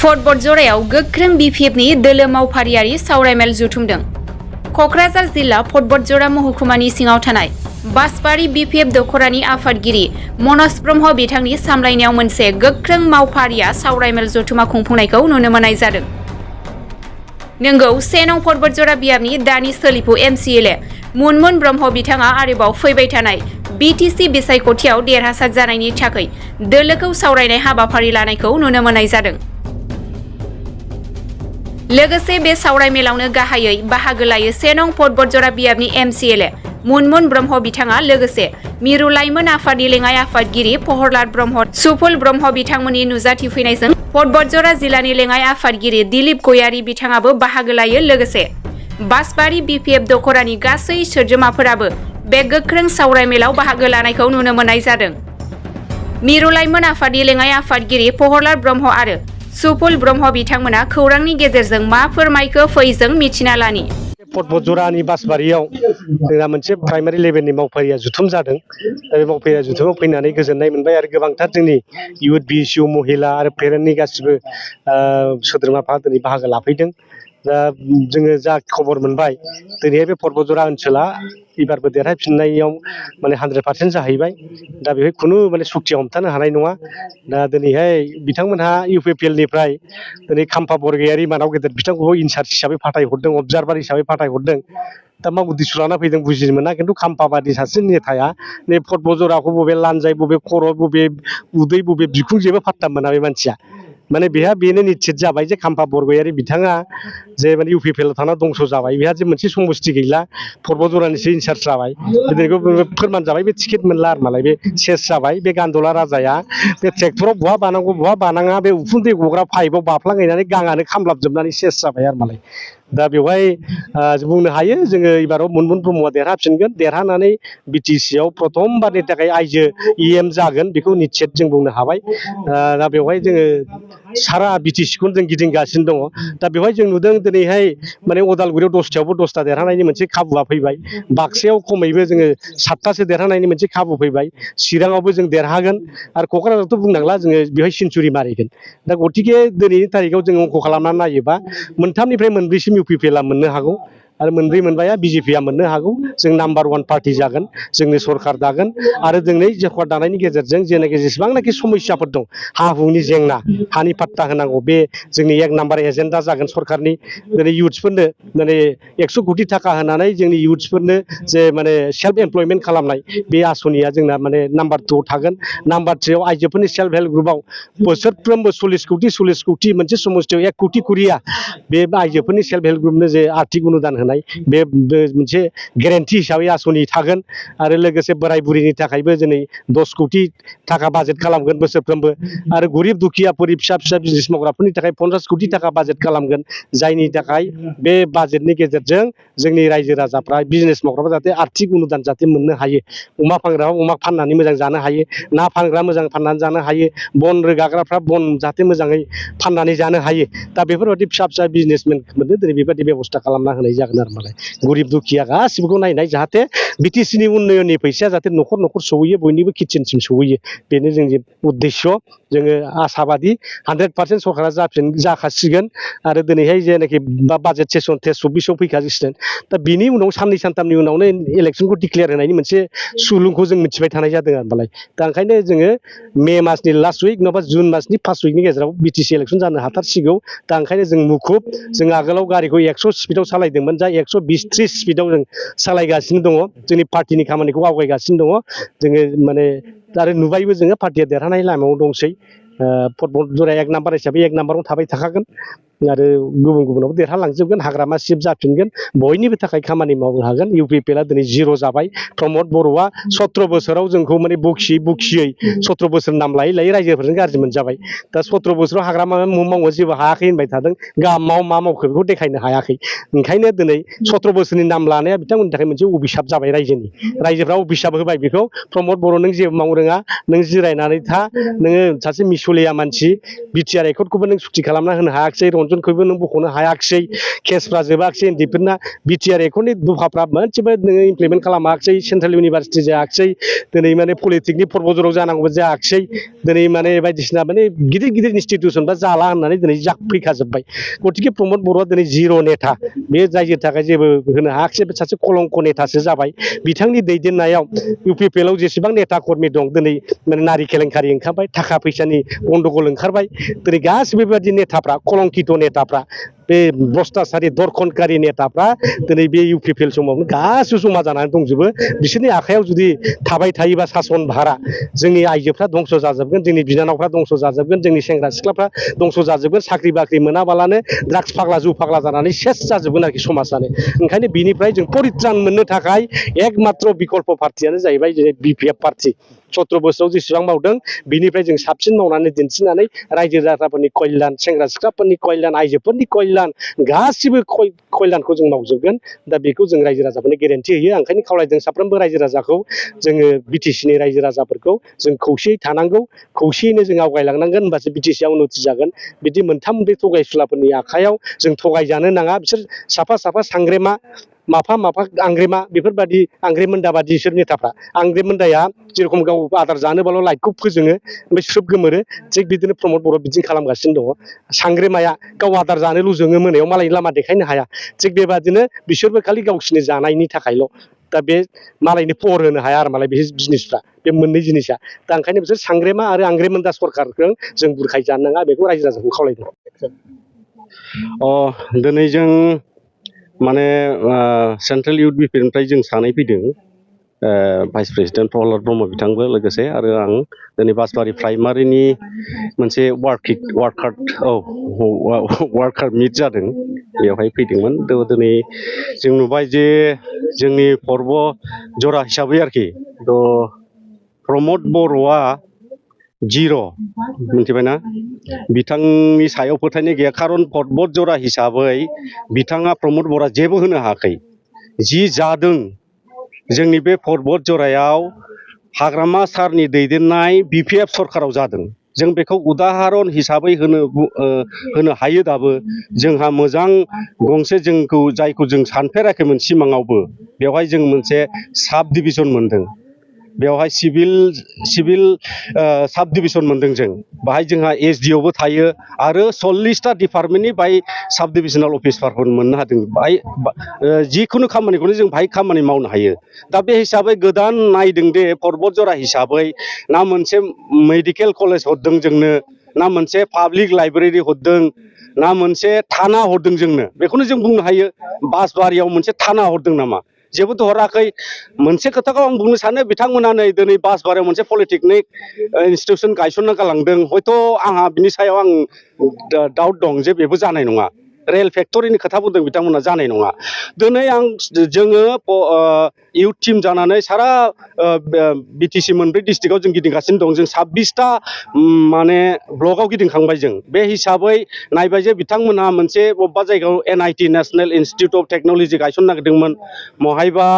Fort बरजरायाव गोख्रों बिपिएफनि दोलो मावफारियारि सावरायमेल जुथुमदों। कक्राझार जिल्ला फर्ट बरजरा महकुमानि सिङाव थानाय बासबारि बिपिएफ दखरानि आफादगिरि मनज ब्रह्म बिथांनि सामलायनायाव मोनसे गोख्रों मावफारिया सावरायमेल जथुमा खुंफुंनायखौ नुनो मोननाय जादों। नोंगौ 1 नं फर्ट बरजरा बियाबनि दानि सोलिफु एमसिएलए मुनमुन ब्रह्म बिथाङा आरोबाव फैबाय थानाय बिटिसि बिसायख'थियाव देरहासार जानायनि थाखाय दोलोखौ सावरायनाय हाबाफारि लानायखौ नुनो मोननाय जादों। लोगोसे बे सावरायमेलावनो गाहायै बाहागो लायो 1 नं फर्ट बरजरा बियाबनि एमसिएलए मुनमुन ब्रह्म बिथाङा लोगोसे मिरु लाइमोन आफादनि लेङाइ आफादगिरि प्रहलाद ब्रह्म सुफुल ब्रह्म बिथांमोननि नुजाथिफैनायजों फर्ट बरजरा जिल्लानि लेङाइ आफादगिरि दिलीप गयारी बिथाङाबो बाहागो लायो। लोगोसे बासबारि बिपिएफ दखरानि गासै सोद्रोमाफोराबो बे गोख्रों सावरायमेलाव बाहागो लानायखौ नुनो मोननाय जादों। मिरु लाइमोन आफादनि लेङाइ आफादगिरि प्रहलाद ब्रह्म आरो सुफुल ब्रह्म बिथांमोना खौरांनि गेजेरजों मा फोरमायखो फै जों मिथिना लानि। फर्ट बरजरानि बासबारियाव जोंहा मोनसे प्राइमारि लेभेलनि मावफारिया जुथुम जादों। बे मावफारिया जुथुमाव फैनानै गोजोननाय मोनबाय आरो गोबांथार जोंनि इउथ बिएसइउ महिला आरो पेरेन्टनि गासिबो सोद्रोमाफ्रा दिनै बाहागो लाफैदों। दा जोङो जा खबर मोनबाय दिनैहाय बे फर्ट बरजरा ओनसोला एबारबो देरहाफिननायाव माने 100% जाहैबाय। दा बेहाय खुनु माने सुक्तिया हमथानो हानाय नङा। दा दिनैहाय बिथांमोनहा इउपिपिएलनिफ्राय दिनै खाम्फा बरगयारि मानाव गेदेर बिथांखौबो इनचार्ज हिसाबै फाथायहरदों, अबजारभार हिसाबै फाथायहरदों। दा मा उद्देश्य लाना फैदों बुजिनो मोना, खिन्थु खाम्फाबादि सासे नेताया नै फर्ट बरजराखौ बबे लान्जाय बबे खर' बबे उदै बबे बिखुं जेबो फात्ता मोना बे मानसिया। माने बेहा बेनो निश्चित जाबाय जे खाम्फा बरगयारि बिथाङा जे माने इउपिपिएलआव थाना दंस' जाबाय, बेहा जे मोनसे समस्ति गैला, फर्ट बरजरानिसो इनचार्ज जाबाय। दिनैखौ फोरमान जाबाय, बे टिकेट मोनला आरो मालाय बे सेस जाबाय। बे गान्दला राजाया बे ट्रेक्टराव बहा बानांगौ बहा बानाङा बे उखुन्दै गग्रा पाइपआव बाफ्लांहैनानै गाङानो खामलाबजोबनानै सेस जाबाय आरो मालाय। दा बेवहाय बुंनो हायो जोङो एबाराव मुनमुन ब्रह्मआ देरहाफिनगोन, देरहानानै बिटिसिआव प्रथमबारनि थाखाय आइजो इएम जागोन बेखौ निश्चित जों बुंनो हाबाय। दा बेवहाय जोङो सारा बिटिसिखौनो जों गिदिंगासिनो दङ। दा बेवहाय जों नुदों दिनैहाय माने उदालगुरियाव 10थायावबो 10ता देरहानायनि मोनसे खाबुआ फैबाय, बाक्सायाव खमैबो जोङो 7तासो देरहानायनि मोनसे खाबु फैबाय, चिराङावबो जों देरहागोन आरो क'क्राझारावथ' बुंनांला जोङो बेवहाय सेन्सुरि मारिगोन। दा गतिके दिनैनि तारिखाव जों अंक खालामनानै नायोबा 3निफ्राय 4सिम इउपिपिएलआ मोननो हागौ आरो 4 मोनबाया बिजेपिआ मोननो हागौ। जों नाम्बार 1 पार्टि जागोन, जोंनि सरकार दागोन आरो जोंनि सरकार दानायनि गेजेरजों जेनाखि जेसेबांनाखि समस्याफोर दं, हा हुनि जेंना, हानि पाट्टा होनांगौ, बे जोंनि 1 नाम्बार एजेन्डा जागोन सरकारनि। दिनै इउथ्सफोरनो माने 100 कोटि थाखा होनानै जोंनि इउथ्सफोरनो जे माने सेल्फ एमप्लयमेन्ट खालामनाय बे आसनिया जोंना माने नाम्बार 2 थागोन। नाम्बार 3आव आइजोफोरनि सेल्फ हेल्प ग्रुपआव बोसोरफ्रोमबो 40 कोटि मोनसे समस्थियाव 1 कोटि कुरिया बे आइजोफोरनि सेल्फ हेल्प ग्रुपनो जे आर्थिक अनुदान होनाय बे मोनसे गेरेन्टि हिसाबै आसनि थागोन। आरो लोगोसे बोराय बुरिनि थाखायबो दिनै 10 कोटि थाखा बाजेट खालामगोन बोसोरफ्रोमबो। आरो गरिब दुखियाफोरनि फिसा फिसा बिजनेस मावग्राफोरनि थाखाय 50 कोटि थाखा बाजेट खालामगोन, जायनि थाखाय बे बाजेटनि गेजेरजों जोंनि रायजो राजाफ्रा बिजनेस मावग्राफ्रा जाहाथे आर्थिक अनुदान जाहाथे मोननो हायो। अमा फानग्राफ्रा अमा फाननानै मोजां जानो हायो, ना फानग्रा मोजां फाननानै जानो हायो, बन रोगाग्राफ्रा बन जाहाथे मोजाङै फाननानै जानो हायो। दा बेफोरबायदि फिसा फिसा बिजनेसमेनफोरनो दिनै बेबायदि बेबस्था खालामना होनाय जागोन आरो मालाय। गरिब दुखिया गासिबोखौ नायनाय, जाहाथे बिटिसिनि उन्नयननि फैसाया जाहाथे न'खर न'खर सहैयो, बयनिबो किटचेनसिम सहैयो, बेनो जोंनि उद्देश्य। जोङो आसाबादि 100% सरकारा जाखासिगोन आरो दिनैहाय जेनाखि बाजेट सेसन 23-24आव फैखासिगोन। दा बिनि उनाव 2 सानथामनि उनावनो इलेक्सनखौ डिक्लेयार होनायनि मोनसे सुलुंखौ जों मिथिबाय थानाय जादों आरो मालाय। दा ओंखायनो जोङो मे मासनि लास्ट उइक नङाबा जुन मासनि फार्स्ट उइकनि गेजेराव बिटिसि इलेक्सन जानो हाथारसिगौ। दा ओंखायनो जों मुखुब, जों आगोलाव गारिखौ 100 स्पिडआव सालायदोंमोन, दा 120-30 स्पिडआव जों सालायगासिनो दङ। जोंनि पार्टिनि खामानिखौ आवगायगासिनो दङ जोङो माने। आरो नुबायबो जोङो पार्टिया देरहानाय लामायाव दंसै। फर्ट बरजराया 1 नाम्बार हिसाबै 1 नाम्बारावनो थाबाय थाखागोन आरो गुबुन गुबुनावबो देरहालांजोबगोन, हाग्रामा सिफ जाफिनगोन, बयनिबो थाखाय खामानि मावनो हागोन। इउपिपिएलआ दिनै 0 जाबाय। प्रमद बर'आ 17 बोसोराव जोंखौ माने बखियै 17 बोसोर नाम लायै लायै रायजोफोरजों गाज्रि मोनजाबाय। दा 17 बोसोराव हाग्रामा मावो जेबो हायाखै होनबाय थादों, गाहामाव मा मावखो बेखौ देखायनो हायाखै। ओंखायनो दिनै 17 बोसोरनि नाम लानाया बिथांमोननि थाखाय मोनसे अभिशाप जाबाय रायजोनि। रायजोफ्रा अभिशाप होबाय बेखौ, प्रमद बर' नों जेबो मावनो रोङा, नों जिरायनानै था, नोङो सासे मिसलिया मानसि, बिटिआर एकर्डखौबो नों सुथि खालामना होनो हायाखिसै, रन्जन जनखौबो नों बख'नो हायाखिसै केसफ्रा जोबाखिसै उन्दैफोरना बिटिआर एकर्डनि दफाफ्रा मोनसेबो नोङो इमप्लिमेन्ट खालामाखिसै सेन्ट्रेल इउनिभारसिटि जायाखिसै दिनै माने पलिटेकनिक प्रप'जालाव जानांगौबो जायाखिसै दिनै माने बायदिसिना माने गिदिर गिदिर इनस्टिटिउसनफ्रा जाला होननानै दिनै फैखाजोब्बाय गतिके प्रमद बर'आ दिनै जिर' नेता बे जायनि थाखाय जेबो होनो हायाखिसै बे सासे कलंक नेतासो जाबाय बिथांनि दैदेननायाव इउपिपिएलआव जेसेबां नेता कर्मि दं दिनै माने नारि केलेंकारि ओंखारबाय थाखा फैसानि गन्दगल ओंखारबाय दिनै गासिबो बेबायदि नेताफ्रा कलंकित नेताफ्रा बे भ्रष्टाचारि दरखनकारि नेताफ्रा दिनै बे इउपिपिएल समावनो गासिबो जमा जानानै दंजोबो बिसोरनि आखायाव जुदि थाबाय थायोबा सासन भारा जोंनि आइजोफ्रा दंस' जाजोबगोन जोंनि बिनानावफ्रा दंस' जाजोबगोन जोंनि सेंग्रा सिख्लाफ्रा दंस' जाजोबगोन साख्रि बाख्रि मोनाबालानो ड्राग्स फाग्ला जौ फाग्ला जानानै सेस जाजोबगोन आरोखि समाजानो ओंखायनो बिनिफ्राय जों परित्रान मोननो थाखाय एकमात्र बिकल्प पार्टियानो जाहैबाय जेरै बिपिएफ पार्टि 17 बोसोराव जेसेबां मावदों बिनिफ्राय जों साबसिन मावनानै दिन्थिनानै रायजो राजाफोरनि कल्याण सेंग्रा सिख्लाफोरनि कल्याण आइजोफोरनि कल्याण गासिबो कल्याणखौ जों मावजोबगोन दा बेखौ जों रायजो राजाफोरनो गेरेन्टि होयो ओंखायनो खावलायदों साफ्रोमबो रायजो राजाखौ जोङो बिटिसिनि रायजो राजाफोरखौ जों खौसेयै थानांगौ खौसेयैनो जों आवगायलांनांगोन होमबासो बिटिसिआ उन्नति जागोन बिदि मोनथाम बे थगायसुलाफोरनि आखायाव जों थगायजानो नाङा बिसोर साफा साफा सांग्रेमा माफा माफा आंग्रेमा बेफोरबायदि आंग्रेमोन्दा बादि बिसोर नेताफ्रा आंग्रेमोन्दाया जेरखम गाव आदार जानोबाल' लाइटखौ फोजोङो ओमफ्राय स्रोब गोमोरो थिग बिदिनो प्रमद बर' बिदिनो खालामगासिनो दङ सांग्रेमाया गाव आदार जानोल' जोङो मोनायाव मालायनि लामा देखायनो हाया थिग बेबादिनो बिसोरबो खालि गावसिनि जानायनि थाखायल' दा बे मालायनि पहर होनो हाया आरो मालाय बे बिजनेसफ्रा बे मोननै जिनिसा दा ओंखायनो बिसोर सांग्रेमा आरो आंग्रेमोन्दा सरखारजों जों बुरखायजानो नाङा बेखौ रायजो राजाखौ खावलायदों दिनै जों माने सेन्ट्रेल इउथ बिपिनिफ्राय जों सानै फैदों भाइस प्रेसिडेन्ट प्रहलाद ब्रह्म बिथांबो लोगोसे आरो आं दिनै बासबारि प्राइमारिनि मोनसे वार्कार मिट जादों बेवहाय फैदोंमोन दिनै जों नुबाय जे जोंनि पर्ब जरा हिसाबै आरोखि प्रमद बर'आ जिर' मिथिबायना बिथांनि सायाव फोथायनाय गैया खारन पर्बत जरा हिसाबै बिथाङा प्रमद बर'आ जेबो होनो हायाखै जि जादों जोंनि बे पर्बत जरायाव हाग्रामा सारनि दैदेननाय बिपिएफ सरकाराव जादों जों बेखौ उदाहरन हिसाबै होनो हायो दाबो जोंहा मोजां गंसे जोंखौ जायखौ जों सानफेराखैमोन सिमाङावबो बेवहाय जों मोनसे साब डिभिजन मोनदों बेवहाय सिभिल साब डिभिजन मोनदों जों बाहाय जोंहा एसडिअबो थायो आरो 40टा डिपार्टमेन्टनि बाय साब डिभिजनेल अफिसारफोर मोननो हादों बाहाय जिखुनु खामानिखौनो जों बाहाय खामानि मावनो हायो दा बे हिसाबै गोदान नायदों दे पर्बत जरा हिसाबै ना मोनसे मेडिकेल कलेज हरदों जोंनो ना मोनसे पाब्लिक लाइब्रेरि हरदों ना मोनसे थाना हरदों जोंनो बेखौनो जों बुंनो हायो बासबारियाव मोनसे थाना हरदों नामा जेबोथ' हराखै मोनसे खोथाखौ आं बुंनो सानो बिथांमोना नै दिनै बासबारियाव मोनसे पलिटेकनिक इन्सटिटिउसन गायसनना गालांदों हयथ' आंहा बिनि सायाव आं डाउट दं जे बेबो जानाय नङा रेल फेक्टरिनि खोथा बुंदों बिथांमोना जानाय नङा दिनै जोङो इउथ टिम जानानै सारा बिटिसि मोनब्रै डिस्ट्रिक्टआव जों गिदिंगासिनो दं जों 26टा माने ब्लकआव गिदिंखांबाय जों बे हिसाबै नायबाय जे बिथांमोनहा मोनसे बबेबा जायगायाव NIT national institute of technology गायसननो नागिरदोंमोन महायबा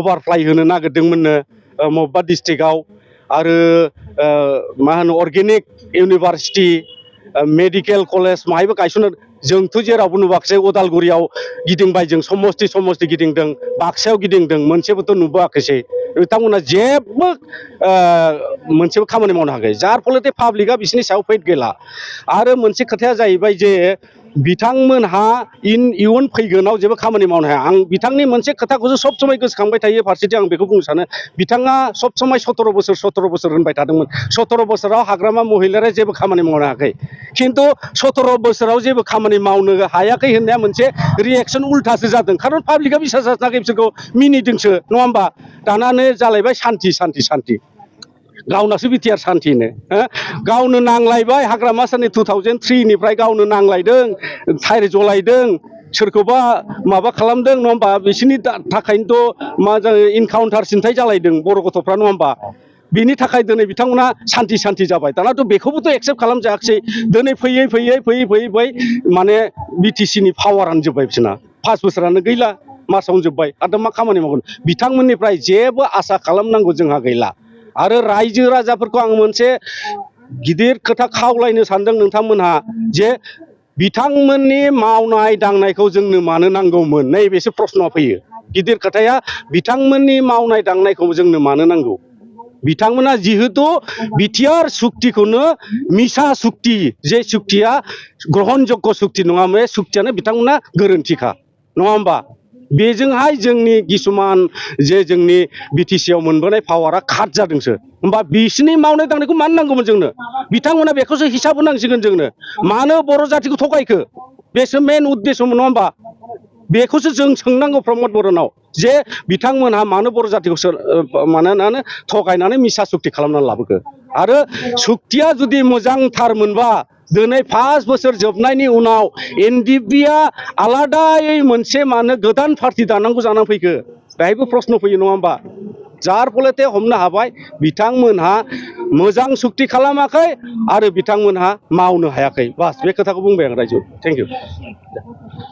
अभारफ्लाइ होनो नागिरदोंमोननो बबेबा डिस्ट्रिक्टआव आरो मा होनो अर्गेनिक इउनिभारसिटि मेडिकेल कलेज माहायबो गायसननो जोंथ' जेरावबो नुवाखिसै उदालगुरियाव गिदिंबाय जों समस्ति गिदिंदों बाक्सायाव गिदिंदों मोनसेबोथ' नुबोआखैसै बिथांमोना जेबो मोनसेबो खामानि मावनो हायाखै जार फलते पाब्लिकआ बिसोरनि सायाव फैद गैला आरो मोनसे खोथाया जाहैबाय जे बिथांमोनहा इयुन फैगोनाव जेबो खामानि मावनो हाया आं बिथांनि मोनसे खोथाखौसो सब समय गोसोखांबाय थायो फारसेथिं आं बेखौ बुंनो सानो बिथाङा सब समय 17 बोसोर होनबाय थादोंमोन 17 बोसोराव हाग्रामा महिलाया जेबो खामानि मावनो हायाखै खिन्थु 17 बोसोराव जेबो खामानि मावनो हायाखै होननाया मोनसे रिएक्सन उल्थासो जादों खारन पाब्लिकआ बिसास जायाखै बिसोरखौ मिनिदोंसो नङा होमबा दानानो जालायबाय सान्थि गावनासो बिटिआर सान्थिनो गावनो नांलायबाय हाग्रामा सारनि 2003निफ्राय गावनो नांलायदों थायर जलायदों सोरखौबा माबा खालामदों नङा होमबा बिसोरनि थाखायनोथ' मा जायो इनकाउन्टार सिन्थाय जालायदों बर' गथ'फ्रा नङा होमबा बिनि थाखाय दिनै बिथांमोना सान्थि जाबाय दानाथ' बेखौबोथ' एक्सेप्ट खालामजायाखिसै दिनै फैयै माने बिटिसिनि पावारानो जोब्बाय बिसोरना 5 बोसोरानो गैला मासावनो जोब्बाय आरो मा खामानि मावगोन बिथांमोननिफ्राय जेबो आसा खालामनांगौ जोंहा गैला आरो रायजो राजाफोरखौ आं मोनसे गिदिर खोथा खावलायनो सानदों नोंथांमोनहा जे बिथांमोननि मावनाय दांनायखौ जोंनो मानो नांगौमोन नैबेसो प्रश्नआ फैयो गिदिर खोथाया बिथांमोननि मावनाय दांनायखौ जोंनो मानो नांगौ बिथांमोना जिहेतु बिटिआर सुक्तिखौनो मिसा सुक्ति जे सुक्तिया ग्रहणजोग्य सुक्ति नङा बे सुक्तियानो बिथांमोना गोरोन्थिखा नङा होमबा बेजोंहाय जोंनि किसुमान जे जोंनि बिटिसिआव मोनबोनाय पावारा काट जादोंसो होमबा बिसोरनि मावनाय दांनायखौ मानो नांगौमोन जोंनो बिथांमोना बेखौसो हिसाब होनांसिगोन जोंनो मानो बर' जातिखौ थगायखो बेसो मेन उद्देश्यमोन नङा होमबा बेखौसो जों सोंनांगौ प्रमद बर'नाव जे बिथांमोनहा मानो बर' जातिखौ मानोना थगायनानै मिसा सुक्ति खालामनानै लाबोखो आरो सुक्तिया जुदि मोजांथारमोनबा दिनै 5 बोसोर जोबनायनि उनाव एनडिएफबिआ आलादायै मोनसे मानो गोदान पार्टि दानांगौ जानानै फैखो बेहायबो प्रश्न फैयो नङा होमबा जार फलते हमनो हाबाय बिथांमोनहा मोजां सुक्ति खालामाखै आरो बिथांमोनहा मावनो हायाखै बास बे खोथाखौ बुंबाय आं रायजो थेंक इउ